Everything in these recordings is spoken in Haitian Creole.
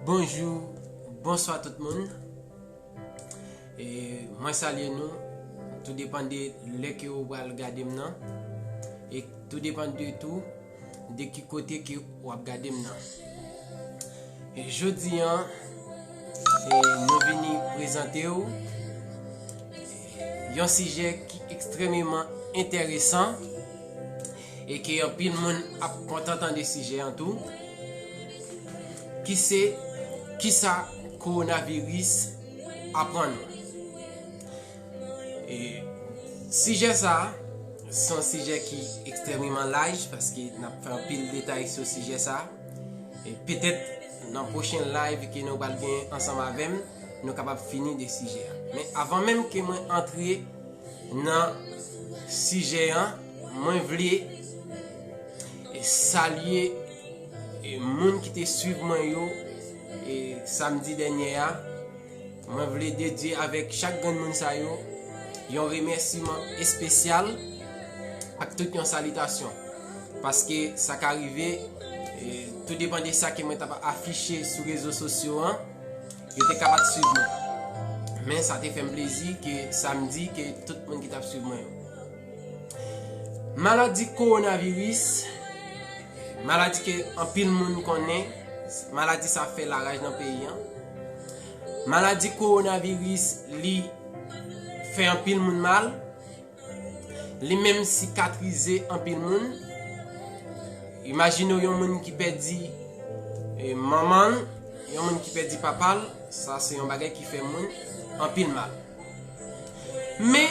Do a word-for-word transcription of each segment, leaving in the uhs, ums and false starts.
Bonjou, bonswa tout moun. E mwen salye nou, tou depann de lè ke ou pral gade m nan, e tou depann de tou de ki kote ke w ap gade m nan. E jodi an, e nou vini prezante w yon sijè ki ekstrèmeman enteresan e ke anpil moun ap kontan tande sijè an tou, ki se kisa kowonaviris aprann nou. E sijè sa a, se yon sijè ki ekstrèmeman laj, paske n ap fè anpil detay sou sijè sa a. E petèt nan pwochen live ke nou pral gen ansanm avè m, nou kapab fini de sijè a. Men avan menm ke mwen antre nan sijè an, mwen vle e salye e moun ki te swiv mwen yo e samdi dènye a. Mwen vle dedye avèk chak grenn moun sa yo yon remèsiman espesyal ak tout yon salitasyon. Paske sa ka rive, e, tou depann de sa ke mwen t ap afiche sou rezo sosyo an, yo te ka pa t swiv mwen. Men sa te fè m plezi ke samdi ke tout moun ki t ap swiv mwen yo. Maladi kowonaviris, maladi ke anpil moun konnen, maladi sa fè laraj nan peyi an. Maladi kowonaviris, li fè anpil moun mal, li menm sikatrize anpil moun. Imajine w yon moun ki pèdi, e, manman l, yon moun ki pèdi papa l, sa se yon bagay ki fè moun anpil mal. Men,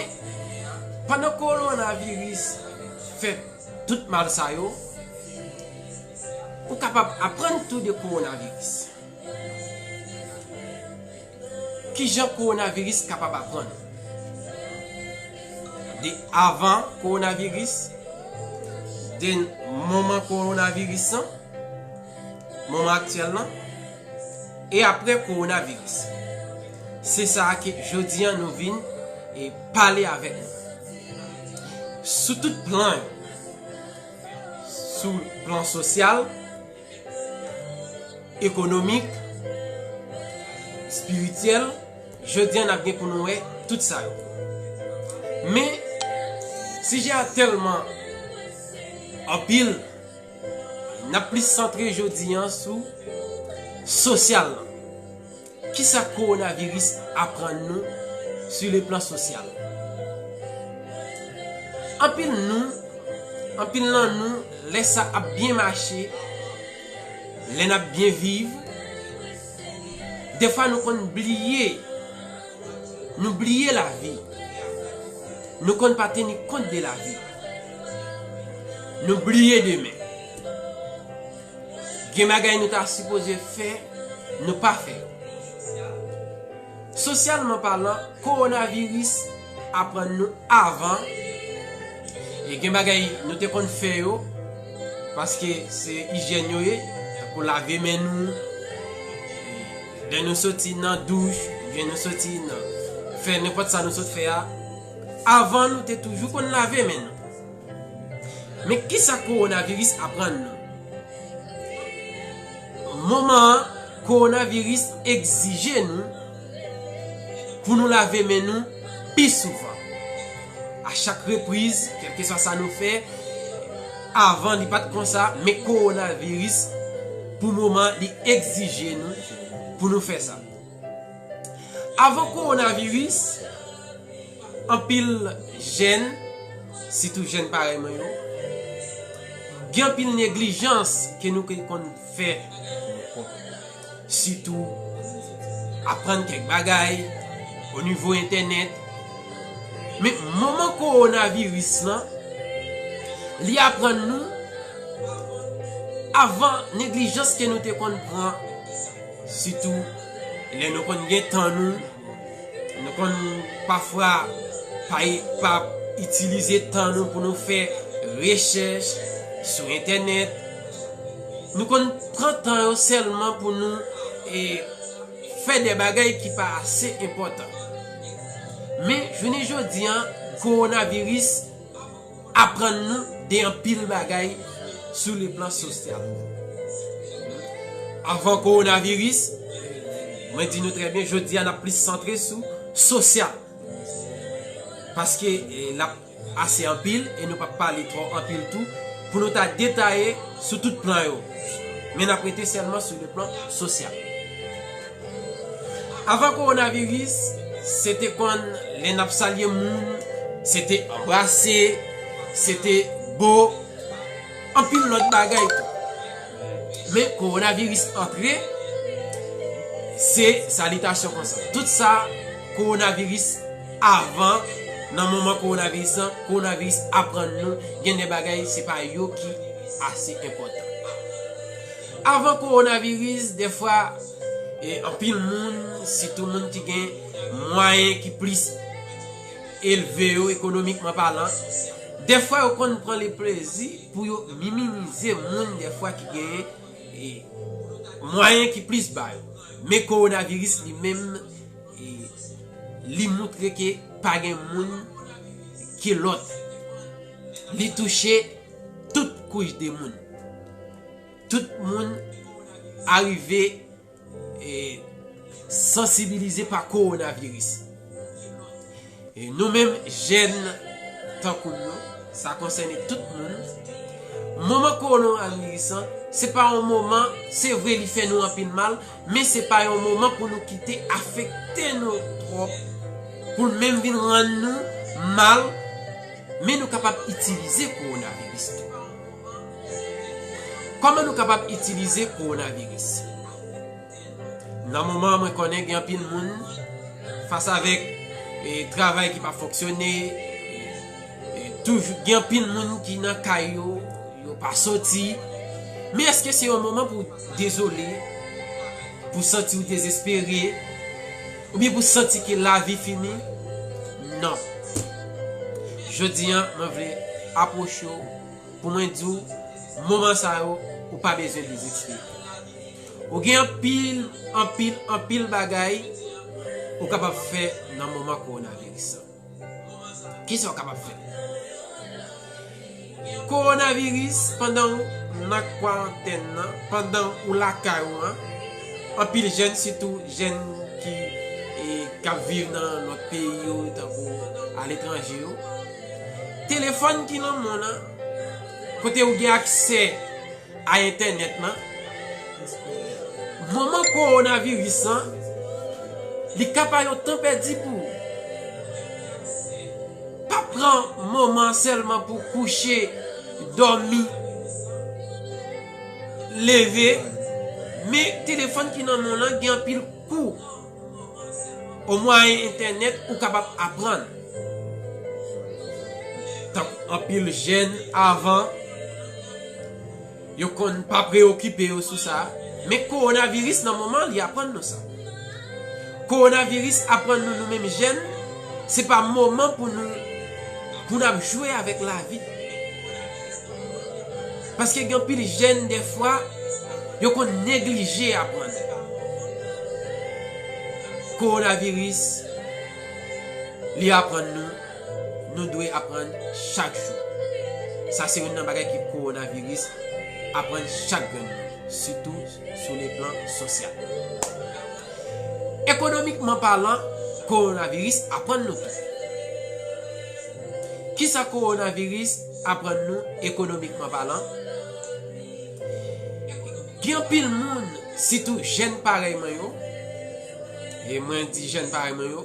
pandan kowonaviris fè tout mal sa yo, ou kapab aprann tou de kowonaviris. Kijan kowonaviris kapab aprann? De avan kowonaviris, de moman kowonaviris lan, moman aktyèl lan, e apre kowonaviris. Se sa a ke jodi an nou vin e pale avèk nou. Sou tout plan yo, sou plan sosyal, ekonomik, espirityèl, jodi an n ap gen pou nou wè tout sa yo. Men, sijè a tèlman anpil, n ap plis santre jodi an sou sosyal lan. Kisa kowonaviris aprann nou sou le plan sosyal? Anpil nou, anpil nan nou, lè sa ap byen mache, lè n ap byen viv, defwa nou konn bliye, nou bliye lavi. Nou konn pa teni kont de lavi. Nou bliye demen. Gen bagay nou ta sipoze fè, nou pa fè yo. Sosyalman palan, kowonaviris aprann nou avan, e gen bagay nou te konn fè yo, paske se ijyèn yo ye, tankou lave men nou, lè nou soti nan douch, oubyen nou soti nan, fè nenpòt sa nou sot fè a, avan nou te toujou konn lave men nou. Men kisa kowonaviris aprann nou? Moman an, kowonaviris egzije nou pou nou lave men nou pi souvan. A chak repriz, kèlkeswa sa nou fè, avan li pa t konsa, men kowonaviris, pou moman, li egzije nou pou nou fè sa. Avan kowonaviris, anpil jèn, sitou jèn parèy mwen yo, gen anpil neglijans ke nou te konn fè. Sitou aprann kèk bagay o nivo entènèt. Men moman kowonaviris lan, li aprann nou avan neglijans ke nou te konn pran, sitou lè nou konn gen tan nou, nou konn pafwa pa, pa itilize tan nou pou nou fè rechèch sou entènèt. Nou konn pran tan yo sèlman pou nou, e, fè de bagay ki pa ase enpòtan. Men, jounen jodi an, kowonaviris aprann nou de anpil bagay sou le plan sosyal. Avan kowonaviris, mwen di nou trè byen, jodi a n ap plis santre sou sosyal. Paske eh, l ap ase anpil e nou p ap pale twò anpil tou pou nou ta detaye sou tout plan yo. Men n ap rete sèlman sou le plan sosyal. Avan kowonaviris, se te konn lè n ap salye moun, se te anbrase, se te bo, anpil lòt bagay tou. Men kowonaviris antre, se salitasyon konsa. Tout sa kowonaviris avan, nan moman kowonaviris lan, kowonaviris aprann nou gen de bagay se pa yo ki ase enpòtan. Avan kowonaviris, dèfwa e anpil moun, sitou moun ki gen mwayen ki plis elve yo ekonomikman palan, dèfwa yo konn pran le plezi pou yo minimize moun dèfwa ki gen e, mwayen ki plis ba yo. Men kowonaviris li menm, e, li moutre ke pa gen moun ke lòt. Li touche tout kouch de moun. Tout moun arive e, sansibilize pa kowonaviris. E nou menm jèn tankou nou, sa konsène tout moun. Moman kowonaviris lan, se pa yon moman, se vre li fè nou anpil mal, men se pa yon moman pou nou kite afekte nou twòp, pou l menm vin rann nou mal, men nou kapab itilize kowonaviris tou. Kòman nou kapab itilize kowonaviris? Nan moman an, mwen konnen gen anpil moun fas avèk e, travay ki pa fonksyone, e, e, toujou gen anpil moun ki nan kay yo, yo pa soti. Men èske se yon moman pou dezole, pou santi w dezespere, oubyen pou santi ke lavi fini? Non. Jodi an, mwen vle apwoche w pou mwen di w, moman sa yo, ou pa bezwen dezespere. Ou gen anpil, anpil, anpil bagay ou kapab fè nan moman kowonaviris lan. Kisa w kapab fè? Kowonaviris, pandan w nan kwarantèn nan, pandan ou lakay ou an, anpil jèn, sitou jèn ki, e, k ap viv nan lòt peyi yo, tankou aletranje yo, telefòn ki nan men w lan, kote ou gen aksè a entènèt lan, moman kowonaviris lan, li ka pa yon tan pèdi pou ou. Pa pran moman an sèlman pou kouche, dòmi, leve, men telefòn ki nan men w lan gen anpil kou. O mwayen entènèt, ou kapab aprann. Tankou anpil jèn avan, yo konn pa preyokipe yo sou sa. Men kowonaviris nan moman li aprann nou sa. Kowonaviris aprann nou, nou menm jèn, se pa moman pou nou, pou n ap jwe avèk lavi. Paske gen anpil jèn, dèfwa, yo konn neglije aprann. Kowonaviris, li aprann nou, nou dwe aprann chak jou. Sa se youn nan bagay ke kowonaviris aprann chak grenn moun, sitou sou le plan sosyal. Ekonomikman palan, kowonaviris aprann nou tou. Kisa kowonaviris aprann nou ekonomikman palan? Gen anpil moun, sitou jèn parèy mwen yo, e mwen di jèn parèy mwen yo,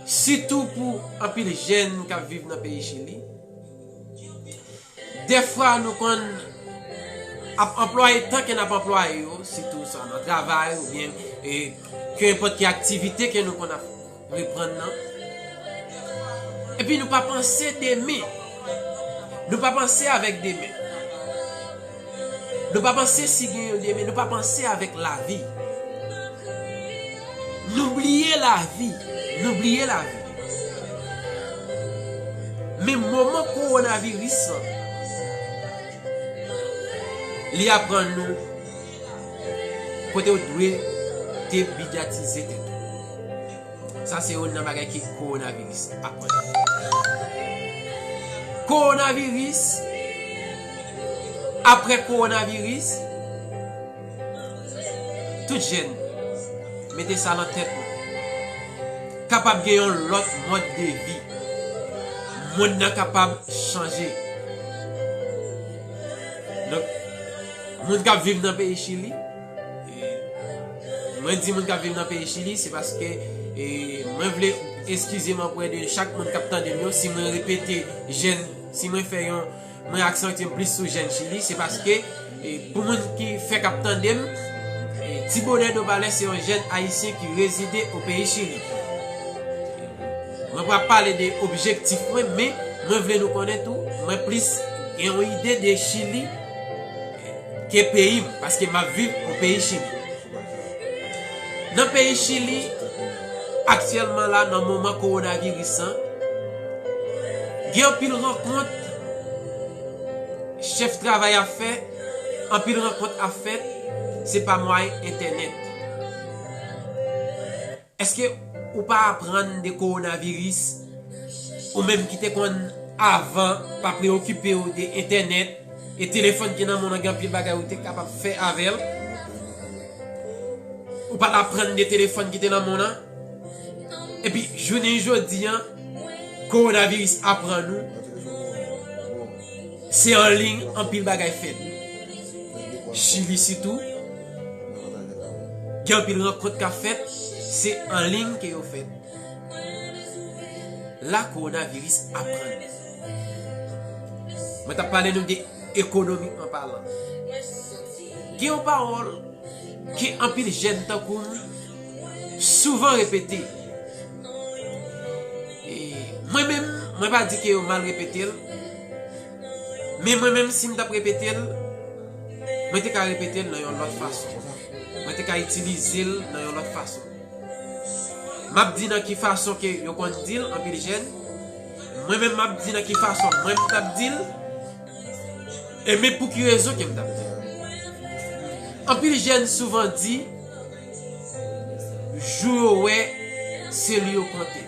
sitou pou anpil jèn k ap viv nan peyi Chili, dèfwa nou konn ap anplwaye tan ke n ap anplwaye yo, sitou sa nan travay oubyen e, kenenpòt ki aktivite ke nou konn ap reprann nan. Epi nou pa panse demen. Nou pa panse avèk demen. Nou pa panse si gen yon demen. Nou pa panse avèk lavi. Nou bliye lavi. Nou bliye lavi. Men moman kowonaviris lan, li aprann nou kote w dwe demedyatize tèt ou. Sa se youn nan bagay ke kowonaviris aprann. Kowonaviris, apre kowonaviris, tout jèn, mete sa nan tèt nou. Kapab gen yon lòt mòd de vi. Mond nan kapab chanje. Donk, moun k ap viv nan peyi Chili, e, mwen di moun k ap viv nan peyi Chili, se paske, e, mwen vle eskize m opre de chak moun k ap tande m yo, si mwen repete jèn, si mwen fè yon, mwen aksantye m plis sou jèn Chili, se paske, e, pou moun ki fèk ap tande m, e, Ti Bonè Dopalè se yon jèn ayisyen ki rezide o peyi Chili. Mwen pa pale de objektif mwen, men mwen vle nou konnen tou, mwen plis gen yon ide de Chili ke peyi m, paske m ap viv o peyi Chili. Nan peyi Chili, aktyèlman la, nan moman kowonaviris lan, gen anpil rankont chèf travay ap fè, anpil rankont ap fèt, se pa mwayen entènèt. Èske ou pa aprann de kowonaviris? Ou menm ki te konn avan pa preokipe w de entènèt e telefòn ki nan men w lan, gen anpil bagay ou te kapab fè avè l. Ou pa t aprann de telefòn ki te nan men w lan. Epi, jounen jodi a, kowonaviris aprann nou. Se an liy anpil bagay fèt. Chili sitou, gen anpil rankont k ap fèt, se an liy ke yo fèt. La, kowonaviris aprann. Mwen t ap pale nou de ekonomikman palan. Gen yon pawòl ke anpil jèn tankou m souvan repete. E mwen menm, mwen pa di ke yo mal repete l, men mwen menm, si m t ap repete l, mwen te ka repete l nan yon lòt fason. Mwen te ka itilize l nan yon lòt fason. M ap di nan ki fason ke yo konn di l, anpil jèn. Mwen menm, m ap di nan ki fason mwen m t ap di l. E men pou ki rezon ke m t ap di l. Anpil jèn souvan di, jou yo wè, se li yo konte.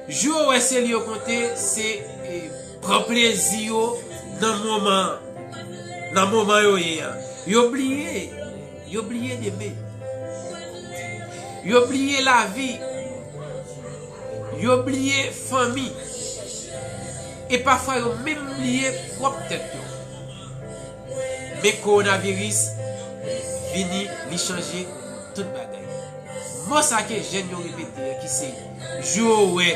Jou yo wè, se li yo konte, se, e, pran plezi yo nan moman, nan moman yo ye a. Yo bliye, yo bliye demen. Yo bliye lavi. Yo bliye fanmi. E pafwa yo menm bliye pwòp tèt yo. Men kowonaviris vini, li chanje tout bagay. Mo sa ke jèn yo repete an, ki se, jou yo wè,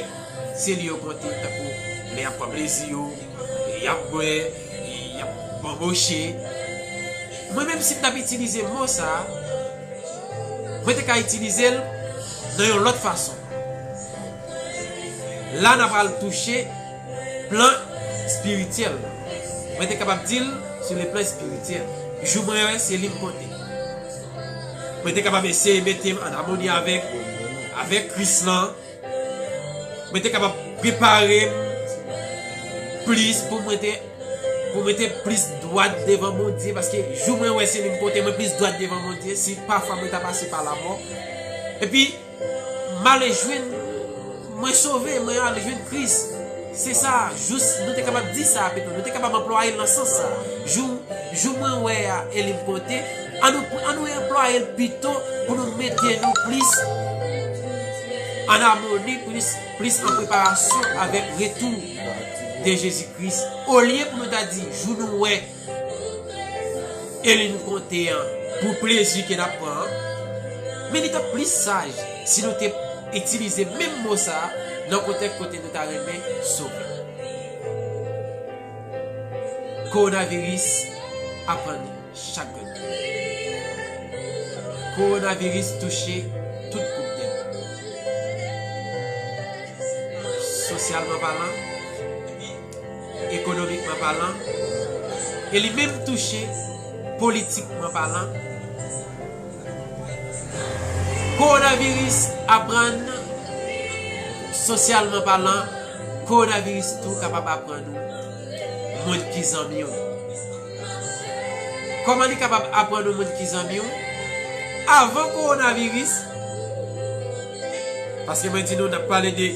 se li yo konte, tankou lè y ap pran plezi yo, y ap bwè, y ap banboche. Mwen menm, si m t ap itilize mo sa, mwen te ka itilize l nan yon lòt fason. La, n a pral touche plan espirityèl. Mwen te kapab di l, sou le plan espirityèl, jou mwen wè, se li m konte. Mwen te kapab eseye mete m an amoni avèk, avèk Kris lan. Mwen te kapab prepare m plis pou mwen te, pou mwen te plis dwat devan Bondye, paske jou mwen wè se li m konte, mwen plis dwat devan Bondye, si pafwa mwen ta pase pa lamò. Epi, m ale jwenn, mwen sove, mwen ale jwenn Kris. Se sa, jous nou te kapab di sa pito, nou te kapab anplwaye l nan sans sa. Jou, jou mwen wè a, e li m konte, ann nou, ann nou anplwaye l pito pou nou mete nou plis an amoni, plis, plis an preparasyon avèk retou de Jezi Kris. Olye pou nou ta di, jou nou wè, e li n konte an, pou plezi ke n ap pran an. Men li t ap plis saj si nou te itilize menm mo sa a nan kontèks kote nou ta renmen sove. Kowonaviris aprann chak grenn moun. Kowonaviris touche tout gwoup de moun. Sosyalman palan, ekonomikman palan, e li menm touche politikman palan. Kowonaviris aprann, sosyalman palan, kowonaviris tou kapab aprann ou moun ki zanmi w. Kòman li kapab aprann ou moun ki zanmi w? Avan kowonaviris, paske mwen di nou, n ap pale de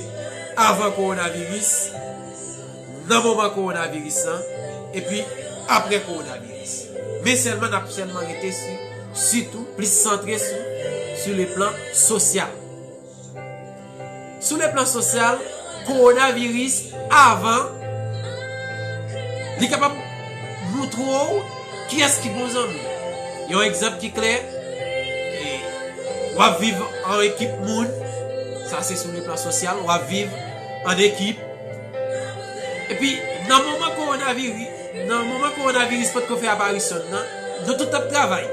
avan kowonaviris, nan moman kowonaviris lan, epi apre kowonaviris. Men sèlman n ap sèlman rete si, sitou plis santre sou, sou le plan sosyal. Sou le plan sosyal, kowonaviris avan, li kapab moutre w kiyès ki bon zanmi w. Yon egzanp ki klè, e, w ap viv an ekip moun, sa se sou le plan sosyal, w ap viv an ekip. Epi, nan moman kowonaviris, nan moman kowonaviris potko fè aparisyon l nan, nou tout t ap travay.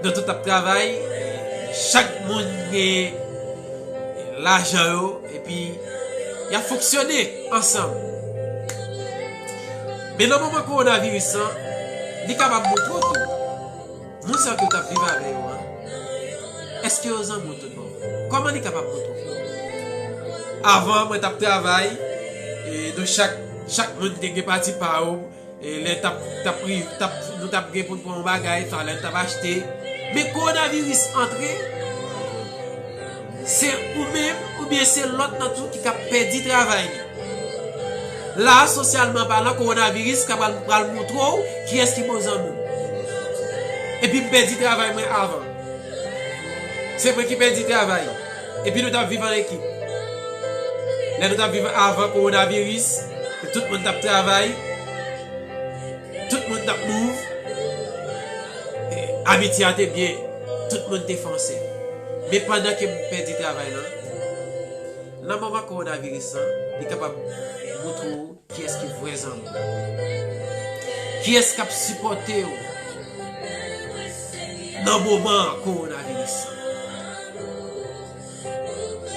Nou tout t ap travay, chak moun gen lajan yo, epi y ap fonksyone ansanm. Men nan moman kowonaviris lan, li kapab moutre w tou, moun sa ke w t ap viv avè yo an, èske yo zanmi w tout bon? Kòman li kapab moutre w? Avan, mwen t ap travay, e, nou chak, chak moun te gen pati pa yo, e, lè t ap, t ap ri-, t ap, nou t ap gen pou n pran yon bagay, sa lè n t ap achte. Men kowonaviris antre, se ou menm oubyen se lòt lan tou ki ka pèdi travay li. La, sosyalman palan, kowonaviris ka pral, pral moutre w kiyès ki bon zanmi w. Epi m pèdi travay mwen avan. Se mwen ki pèdi travay. Epi nou t ap viv an ekip. Lè nou t ap viv avan kowonaviris, tout moun t ap travay, tout moun t ap move. E, amitye a te byen, tout moun te fè ansanm. Men pandan ke m pèdi travay lan, nan moman kowonaviris lan, li kapab moutre w kiyès ki vrè zanmi w. Kiyès k ap sipòte w nan moman kowonaviris lan.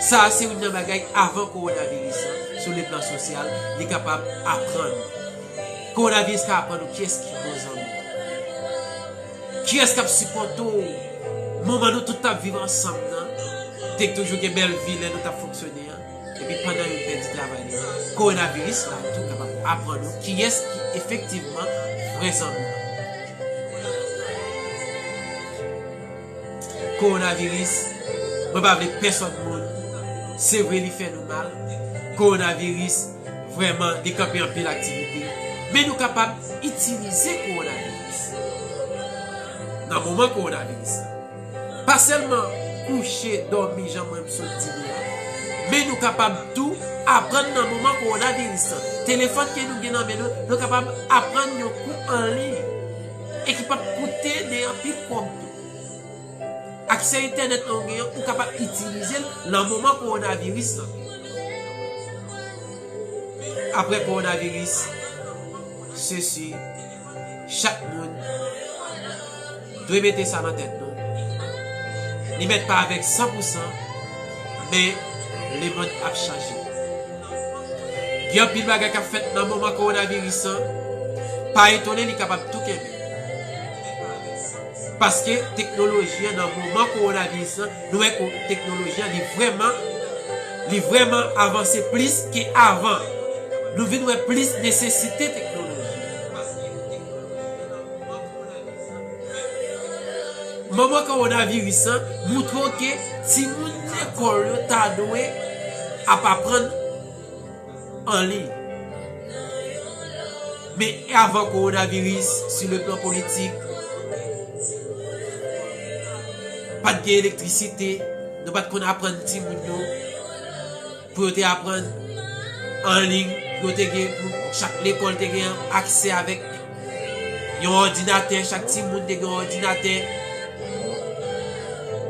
Sa a se youn nan bagay avan kowonaviris lan, sou le plan sosyal, li kapab aprann ou. Kowonaviris ka aprann ou kiyès ki bon zanmi w. Kiyès k ap sipòte w? Moman nou tout t ap viv ansanm nan, te toujou gen bèl vi lè nou t ap fonksyone an. Epi pandan yo pèdi travay yo, kowonaviris la tou kapab aprann ou kiyès ki efektivman vrè zanmi w. Kowonaviris, mwen pa vle pèsòn moun, se vre li fè nou mal. Kowonaviris, vrèman, li kanpe anpil aktivite. Men nou kapab itilize kowonaviris nan moman kowonaviris la. Pa sèlman kouche, dòmi, jan mwen m sot di nou la, men nou kapab tou aprann nan moman kowonaviris la. Telefòn ke nou gen nan men nou, nou kapab aprann yon kou an liy e ki p ap koute de anpil kòb tou. Aksè entènèt lan ou genyen, ou kapab itilize l nan moman kowonaviris lan. Apre kowonaviris, se si, chak moun dwe mete sa nan tèt nou. Li mèt pa avèk san pou san, men lemonn ap chanje. Gen anpil bagay k ap fèt nan moman kowonaviris lan. Pa etone, li kapab tou kenbe. Paske teknoloji an nan moman kowonaviris lan, nou wè ke teknoloji an li vrèman, li vrèman avanse plis ke avan. Nou vin wè plis nesesite teknoloji. Moman kowonaviris lan moutre w ke timoun lekòl yo ta dwe ap aprann an liy. Men avan kowonaviris, sou le plan politik, pa t gen elektrisite, nou pa t konn aprann timoun yo pou yo te aprann an liy, pou yo te gen, pou chak lekòl te gen aksè avèk yon òdinatè, chak timoun te gen yon òdinatè.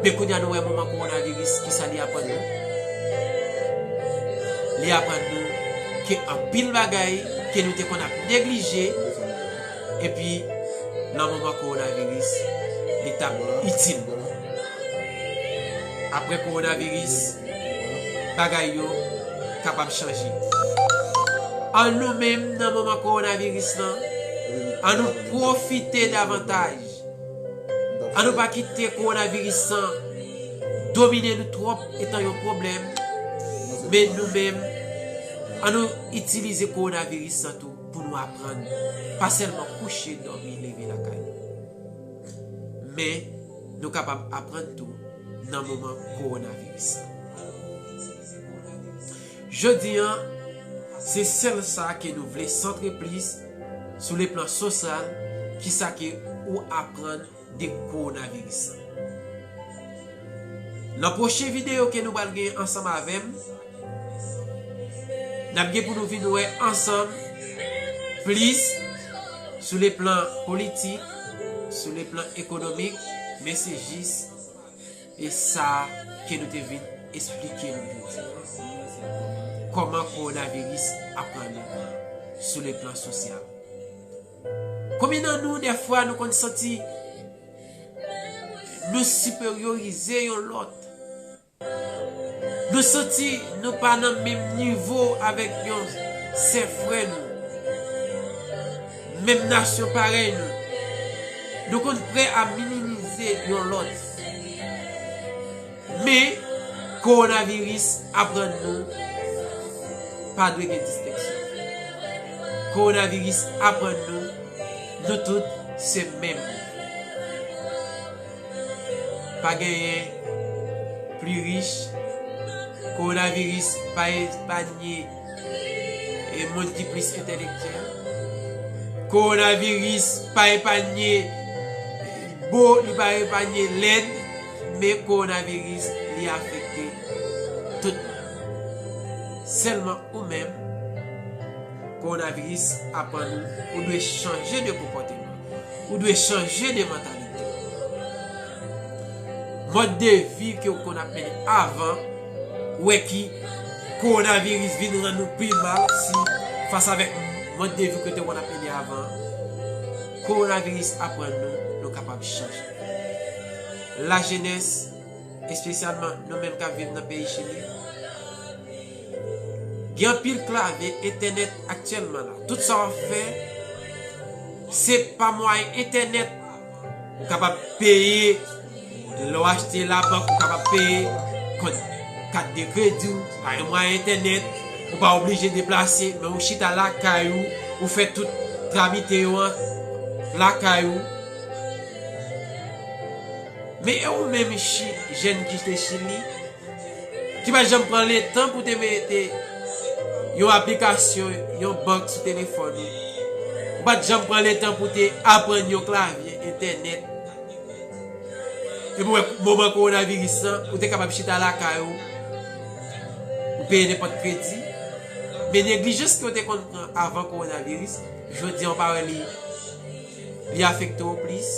Men kounye a nou wè moman kowonaviris, kisa li aprann nou? Li aprann nou ke anpil bagay ke nou te konn ap neglije, epi nan moman kowonaviris, li t ap itil. Apre kowonaviris, bagay yo kapab chanje. An nou menm nan moman kowonaviris lan, an nou pwofite davantaj. An nou pa kite kowonaviris lan domine nou twòp etan yon pwoblèm, men nou menm, an nou itilize kowonaviris lan tou pou nou aprann, pa sèlman kouche, dòmi, leve lakay nou. Men, nou kapab aprann tou nan moman kowonaviris lan. Jodi an, se sèl sa ke nou vle santre plis sou le plan sosyal, kisa ke ou aprann de kowonaviris la. Nan pwochen videyo ke nou pral gen ansanm avè m, n ap gen pou nou vin wè ansanm plis sou le plan politik, sou le plan ekonomik, men se jis e sa ke nou te vin esplike nou jodi a. Kòman kowonaviris aprann nou sou le plan sosyal. Konbyen nan nou, dèfwa, nou konn santi nou siperyorize yon lòt? Nou santi nou pa nan menm nivo avèk yon sè frè nou, menm nasyon parèy nou. Nou konn prè a minimize yon lòt. Men, kowonaviris aprann nou pa dwe gen distenksyon. Kowonaviris aprann nou, nou tout se menm. Pa genyen pli rich. Kowonaviris pa epanye e moun ki plis entèlektyèl. Kowonaviris pa epanye bo, li pa epanye lèd, men kowonaviris, li afekte tout moun. Sèlman ou menm, kowonaviris aprann ou, ou dwe chanje de konpòteman, ou dwe chanje de mantalite. Mòd de vi ke w konn ap mennen avan, ou wè ki kowonaviris vin rann ou pi mal si fas avèk mòd de vi ke w te konn ap mennen avan. Kowonaviris aprann nou, nou kapab chanje. Lajenès, espesyalman nou menm k ap viv nan peyi Chili, gen anpil klavye entènèt aktyèlman la. Tout sa w ap fè, se pa mwayen entènèt. Ou kapab peye, lè w achte labank, ou kapab peye kont kat de kredi w, pa gen mwayen entènèt, ou pa oblije deplase, men ou chita lakay ou, ou fè tout tramite yo an lakay ou. Men e ou menm chi-, jèn ki te Chili, ki pa janm pran letan pou te mete yon aplikasyon, yon bank sou telefòn ou. Ou pa t janm pran letan pou te aprann yon klavye entènèt. Epi w wè moman kowonaviris lan, ou te kapab chita lakay ou, ou peye nenpòt kredi. Men neglijans ke w te konn pran avan kowonaviris, jodi a w pa wè li li afekte w plis?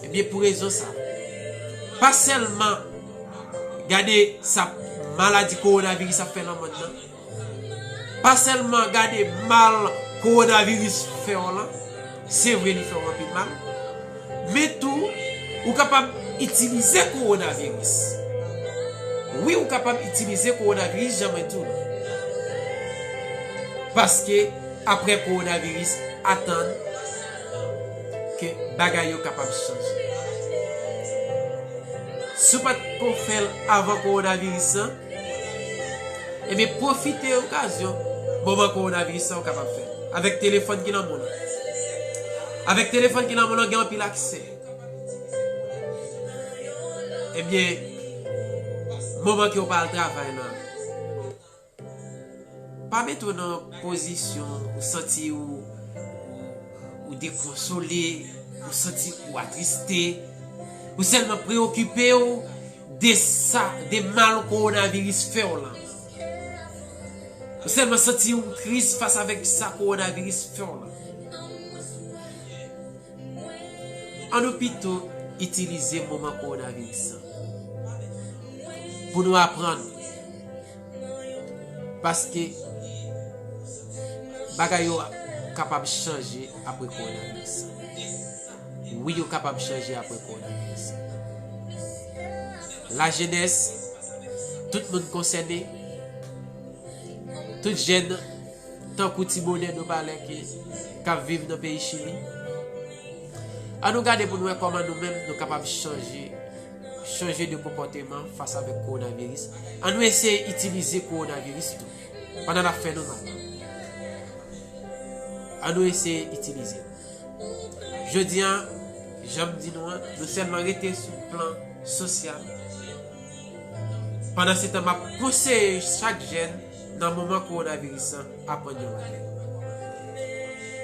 Ebyen, pou rezon sa, pa sèlman gade sa maladi kowonaviris ap fè nan mond nan, pa sèlman gade mal kowonaviris fè w lan, se vre li fè w anpil mal, men tou, ou kapab itilize kowonaviris. Wi, ou kapab itilize kowonaviris, jan mwen di w. Paske, apre kowonaviris, atann ke bagay yo kapab chanje. Si w pa t ko fè l avan kowonaviris lan, ebyen, pwofite okazyon moman kowonaviris lan ou kapab fè l. Avèk telefòn ki nan men w lan. Avèk telefòn ki nan men w lan, gen anpil aksè. Ebyen, moman ke w pa al travay lan, pa mete w nan pozisyon ou santi ou, ou, ou dekonsole, ou santi ou atriste, ou sèlman preyokipe w de sa, de mal kowonaviris fè w lan. Ou sèlman santi ou tris fas avèk sa kowonaviris fè w lan. Ann nou pito itilize moman kowonaviris lan pou nou aprann. Paske bagay yo kapab chanje apre kowonaviris lan. Wi, yo kapab chanje apre kowonaviris lan. Lajenès, tout moun konsène, tout jèn, tankou Ti Bonè Dopalè ki, k ap viv nan peyi Chili. Ann nou gade pou nou wè kòman nou menm nou kapab chanje, chanje de konpòteman fas avèk kowonaviris. Ann nou eseye itilize kowonaviris tou, pandan l ap fè nou mal. Ann nou eseye itilize l. Jodi a, jan m di nou an, nou sèlman rete sou plan sosyal. Pandansetan, m ap konseye chak jèn nan moman kowonaviris lan aprann yon bagay.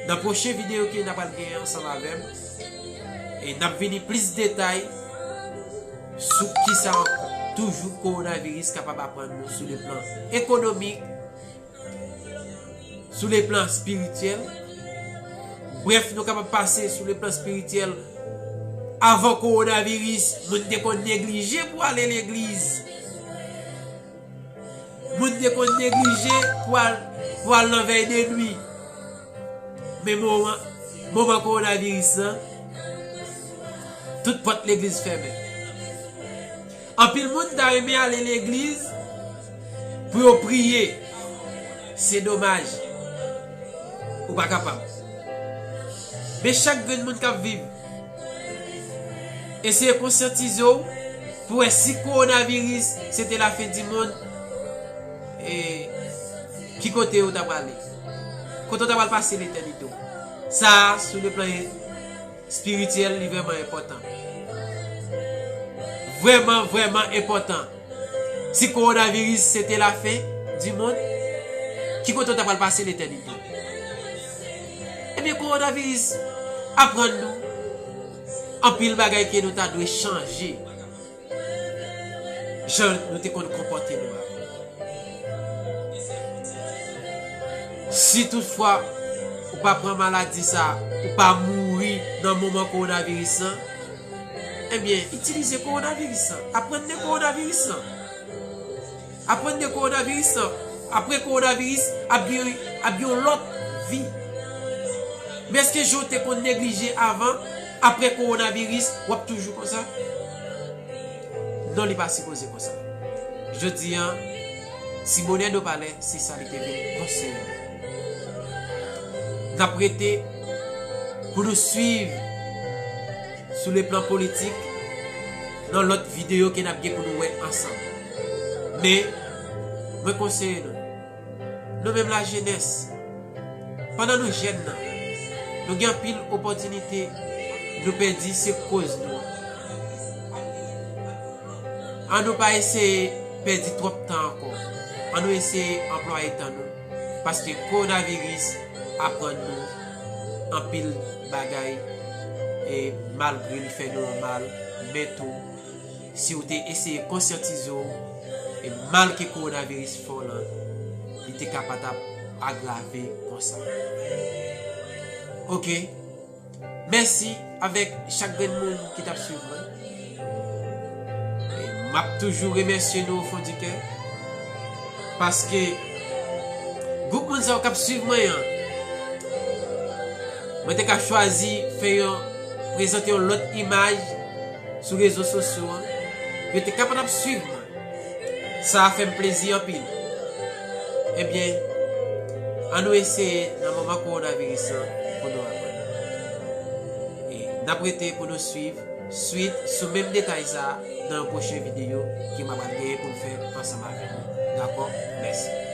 Nan pwochen videyo ke n ap al genyen ansanm avè m, e n ap vini plis detay sou kisa ankò toujou kowonaviris kapab aprann nou sou le plan ekonomik, sou le plan espirityèl. Brèf, nou kapab pase sou le plan espirityèl. Avan kowonaviris, moun te konn neglije pou ale legliz. Moun te konn neglije pou al, pou al nan vèy de nwi. Men moman, moman kowonaviris lan, tout pòt legliz fèmen. Anpil moun ta renmen ale legliz pou yo priye. Se domaj. Ou pa kapab. Men chak grenn moun k ap viv, eseye konsyantize w pou wè si kowonaviris se te lafen di monn, e ki kote w ta prale? Kote w ta pral pase letènite w? Sa a, sou le plan espirityèl, li vrèman enpòtan. Vrèman, vrèman enpòtan. Si kowonaviris se te lafen di monn, ki kote w ta pral pase letènite? Ebyen, kowonaviris aprann nou anpil bagay ke nou ta dwe chanje jan nou te konn konpòte nou avan. Si toutfwa ou pa pran maladi sa, ou pa mouri nan moman kowonaviris lan, ebyen, itilize kowonaviris lan. Aprann de kowonaviris lan. Aprann de kowonaviris lan. Apre kowonaviris, ap gen, ap gen yon lòt vi. Men èske jan w te konn neglije avan, apre kowonaviris, w ap toujou konsa? Non, li pa sipoze konsa. Jodi a, si bonè do palè, se sa li te vin konseye nou. N ap rete pou nou swiv sou le plan politik nan lòt videyo ke n ap gen pou nou wè ansanm. Men, mwen konseye nou, nou menm lajenès, pandan nou jèn nan, nou gen anpil opòtinite nou pèdi se koz nou an. An nou pa eseye pèdi twòp tan ankò. An nou eseye anplwaye tan nou. Paske kowonaviris aprann nou anpil bagay, e malgre li fè nou yon mal, men tou, si w te eseye konsyantize w, e mal ke kowonaviris fè w lan, li te kapab agrave konsa. Oke. Mèsi avèk chak grenn moun ki t ap swiv mwen. E m ap toujou remèsye nou o fon di kè. Paske gwoup moun sa yo k ap swiv mwen an, mwen te ka chwazi fè yon, prezante yon lòt imaj sou rezo sosyo an. Yo te kapab ap swiv mwen. Sa a fè m plezi anpil. Ebyen, an nou eseye nan moman kowonaviris lan pou nou aprann. E n ap rete pou nou swiv swit sou menm detay sa a nan yon pwochen videyo ke m ap al genyen pou m fè ansanm avèk nou. Dakò? Mèsi.